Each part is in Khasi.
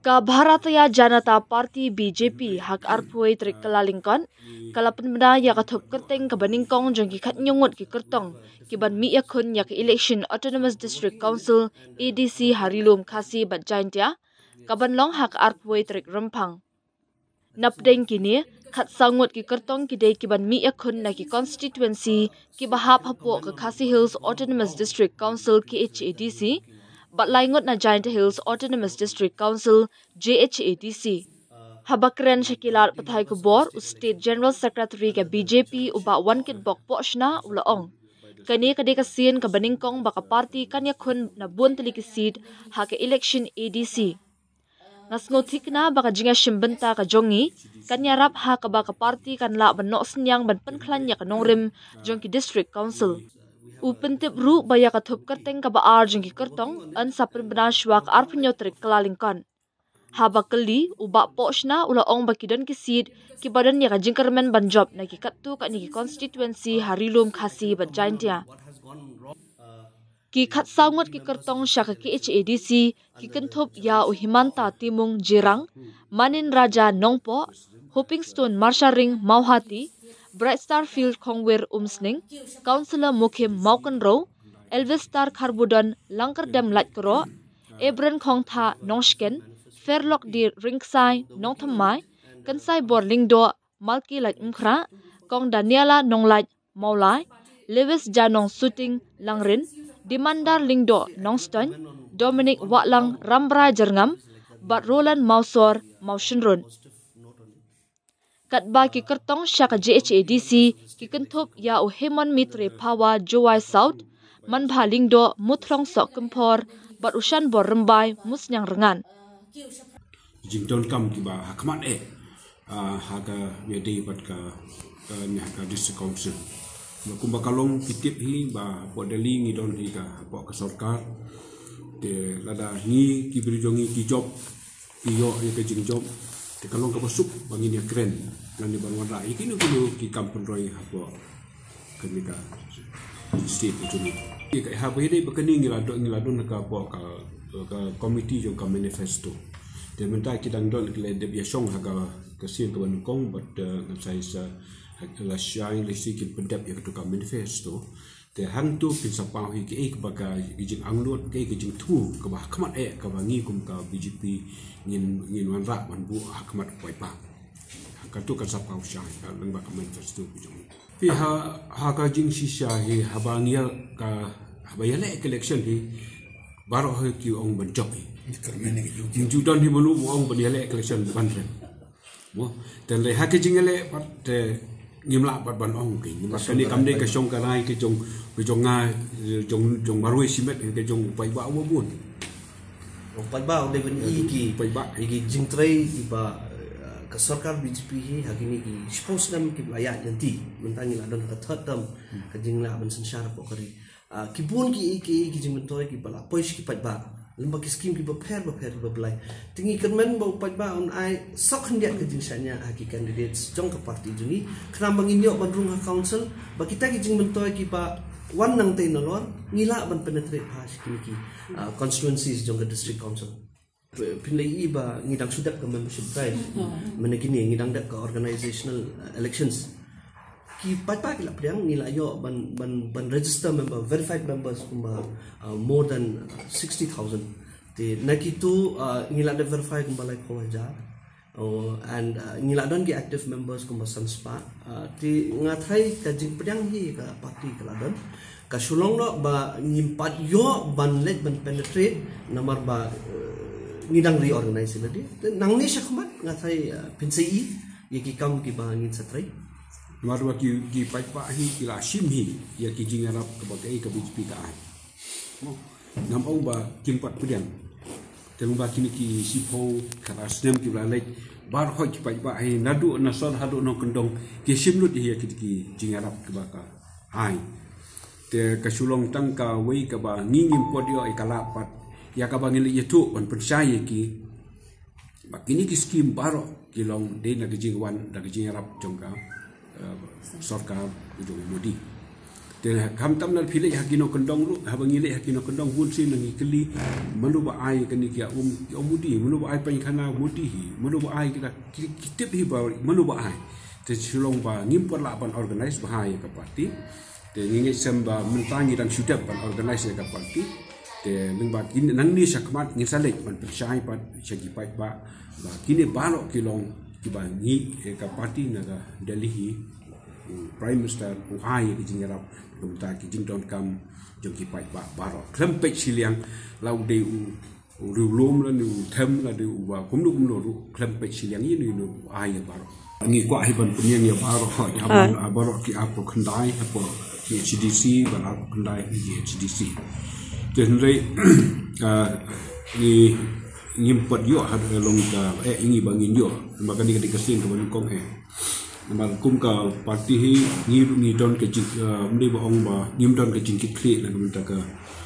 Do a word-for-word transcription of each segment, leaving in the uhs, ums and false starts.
Ka Bharatiya Janata Party B J P ha ka arphew tarik Kyllalyngkot ka la pynbna ïa ka thup kyrteng kaba nyngkong jong ki khatnïew ngut ki kyrtong ki ban mih ïakhun ïa ka election Autonomous District Council A D C ha Ri-lum Khasi bad Jaintia, ka ban long ha ka arphew tarik Rymphang. Napdeng kine, khatsaw ngut ki kyrtong ki dei ki ban mih ïakhun na ki constituency kiba hap hapoh ka Khasi Hills Autonomous District Council K H A D C, bad lai ngut na Jaintia Hills Autonomous District Council J H A D C. Haba kren sha ki lad pathai khubor, u State General Secretary ka B J P u Bah Wankitbok Pohshna u la ong, kane ka dei ka sien kaba nyngkong ba ka party kan ïakhun na bun tylli ki seat ha ka election A D C. Nga sngewthikna ba ka jingïashim bynta ka jong ngi kan ïarap ha kaba ka party kan lah ban noh synñiang ban pynkhlaiñ ïa ka nongrim jong ki District Council. U pyntip ruh ba ïa ka thup kyrteng kaba ar jong ki kyrtong yn sa pynbna shuwa ka arphew tarik Kyllalyngkot. Haba kylli, u Bah Pohshna u la ong ba ki don ki seat kiba don ïa ka jingkyrmen ban jop na ki katto katne ki constituency ha Ri-lum Khasi bad Jaintia. Ki khatsaw ngut ki kyrtong sha ka K H A D C ki kynthup ïa u Himanta Timung Jirang, Manin Raja Nongpoh, Hopingstone Marsharing Mawhati, Brightstar Field Khongwir Umsning, Councillor Mukhim Mawkynrew, Elvis Star Kharbudon Langkyrdem Laitkroh, Ebren Khongtha Nongshken, Ferlok D Ryngksai Nongthymmai, Kynsaibor Lyngdoh Malki Laitumkhrah, Kong Daniela Nonglait Mawlai, Lewis Janong Suting Langrin, Dimandar Lyngdoh Nongstoiñ, Dominic Wahlang Rambrai Jyrngam, bad Roland Mawsor Mawshynrut. Katba ki kyrtong sha ka J H A D C ki kynthup ïa u Hemon Mitre Phawa Jowai South, Manbha Lyngdoh Muthlong Sohkymphor, bad u Shanbor Rymbai Musniang Ryngan. Jingdonkam kiba ha khmat eh, ah, ha ka ïadei bad ka, ka, ne ha ka District Council. Ba kumba ka long ki tip hi ba hapoh Delhi ngi don hi ka hapoh ka sorkar. Te lada ngi ki briew jong ngi ki jop, ki ïoh ïa ka jingjop, te ka long kaba suk ba ngin ïakren lane ban wanrah ïa kino kino ki kam pynroi hapoh kane ka state ka jong ngi. Ïa ka, haba ïadei bad kane ngi la don, ngi la don ha ka, hapoh ka, ka committee jong ka manifesto. Te mynta ki dang don, ki la dep ïashong ha ka, ka sien kaba nyngkong, bad, eh, ngan sa ïa sa, ha, lashai lashai kin pyndep ïa kato ka manifesto. Te hangto kin sa paw hi kaei kaba ka, ka jingangnud, kaei ka jingthmu kaba ha khmat eh kaba ngi kum ka B J P ngin, ngin wanrah ban buh ha khmat u paidbah. Kato kan sa paw shai, ka lyngba ka manifesto ka jong ngi. Phi ha, ha ka jingshisha hi haba ngi ïa ka, haba ïaleh ka election hi, baroh hi ki ong ban jop hi. Ju don hi mano ba ong ban ïaleh ka election ban rem. Mo, te lei ha ka jingïaleh pat te ngim lah pat ban ong ki. Ngim lah, kane kam dei ka shong ka rai ka jong, ka jong nga, jong, jong marwei shimet, ka jong u paidbah uba bun. U paidbah u dei ban i ki, paidbah, i ki jingtrei iba, eh, ka sorkar B J P hi ha kine ki shiphew snem kiba la ïaid lynti. Mynta ngi la don ha ka third term, ka jinglah ban synshar hapoh ka ri. Ah, ki bun ki, ki, ki jingmyntoi kiba la poi sha ki paidbah lyngba ki skim kiba pher ba pher kiba blai. Te ngi kyrmen ba u paidbah un ai suk khyndiat ka jingshaniah ha ki candidates jong ka party jong ngi, khnang ba ngin ïoh ban rung ha council, ba kita ki jingmyntoi kiba wan nangtei nalor ngi lah ban penetrate ha sha kine ki, ah, constituencies jong ka district council. Phin lei i ba ngi dang shu dep ka membership drive. Mynne kine ngi dang dep ka organizational, uh, elections. Ki paidbah ki la pdiang, ngi la ïoh ban, ban, ban register member, verified members kumba, uh, more than, uh, sixty thousand. Te na kitu, uh, ngi la dep verify kumba laiphew hajar. Oh, and, uh, ngi la don ki active members kumba san spah. Uh, te nga tharai ka jingpdiang hi ka party ka la don. Ka shu long noh ba ngim pat ïoh ban leit ban penetrate namar ba, eh, ngi dang reorganize lade. Te nangne shakhmat nga tharai, eh, phin sa i ïa ki kam kiba ngin sa trei. Namar ba ki, ki paidbah hi ki la shim hi ïa ki jingïarap kaba kaei ka B J P ka ai. Ngam ong ba kim pat pdiang. Te lyngba kine ki shiphew khatar snem kiba la leit, baroh ki paidbah hi naduh na sor haduh nongkyndong ki shim lut ïa ki, ki jingïarap kiba ka ai. Te ka shu long tang kawei kaba ngi ngim pat ïoh ïa ka lad pat ïa kaba ngi la ïathuh ban pynshai ïa ki. Ba kine ki skim baroh ki long dei na ka jingwan da ka jingïarap jong ka, eh, sorkar jong u Modi. Te khamtam na phi leit ha kino kyndong ruh, haba ngi leit ha kino kyndong bun sien ngi kylli, mano ba ai kane ki um, ki um Modi, mano ba ai painkhana Modi hi, mano ba ai kita, ki, ki tip hi ba mano ba ai. Te shu long ba ngim pat lah ban organize bha ïa ka party. Te ngi ngeit sem ba mynta ngi dang shu dep ban organize ïa ka party. Te lyngba kine nangne shakhmat ngin sa leit ban pynshai pat sha ki paidbah ba kine baroh ki long kiba ngi ïa ka party na ka Delhi hi. U Prime Minister u ai ïa ki jingïarap, kumta ki jingdonkam jong ki paidbah baroh. Khlem peit shiliang la u dei u, u riewlum lane u them lane uba kumno kumno ruh, khlem peit shiliang ïa u, u ai ïa baroh. Ngi kwah hi ban pynïeng ïa baroh, ïa baroh ki arphew khyndai, arphew ki H D C, ban arphew khyndai ki H D C. Te hynrei, ah, ngi ngim pat ïoh ha long ka, eh, ngi ba ngin ïoh. Namar kane ka dei ka sien kaba nyngkong eh. Namar kum ka party hi ngi, ngi don ka jing, eh, mne ba ong ba ngim don ka jingkitkhlieh na ka bynta ka.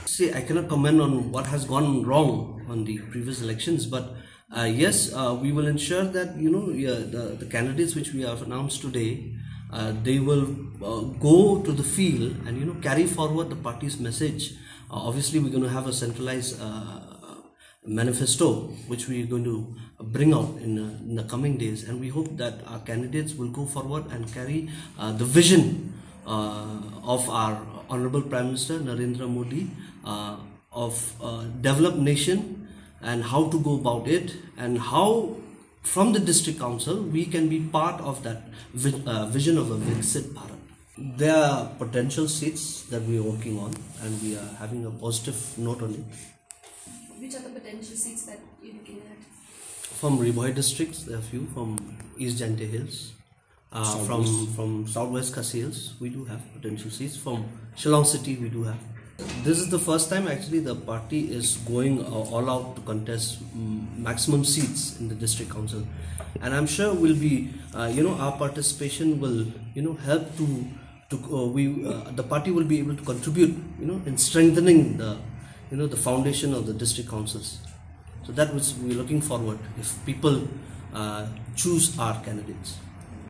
See, I cannot comment on what has gone wrong on the previous elections, but, uh, yes, uh, we will ensure that, you know, yeah, the, the candidates which we have announced today, uh, they will, uh, go to the field and, you know, carry forward the party's message. Uh, obviously, we're going to have a centralized, uh, manifesto, which we are going to bring out in, uh, in the coming days. And we hope that our candidates will go forward and carry, uh, the vision, uh, of our Honorable Prime Minister Narendra Modi, uh, of, uh, developed nation and how to go about it and how from the district council we can be part of that vi-, uh, vision of a Viksit Bharat. There are potential seats that we are working on and we are having a positive note on it. Which are the potential seats that you're looking at? From Ri Bhoi districts, there are few. From East Jaintia Hills, uh, from, from Southwest Khasi Hills, we do have potential seats. From Shillong City, we do have. This is the first time actually the party is going, uh, all out to contest, mm, maximum seats in the district council, and I'm sure we'll be, uh, you know, our participation will, you know, help to to, uh, we, uh, the party will be able to contribute, you know, in strengthening the, you know, the foundation of the district councils. So that was, we're looking forward if people, uh, choose our candidates.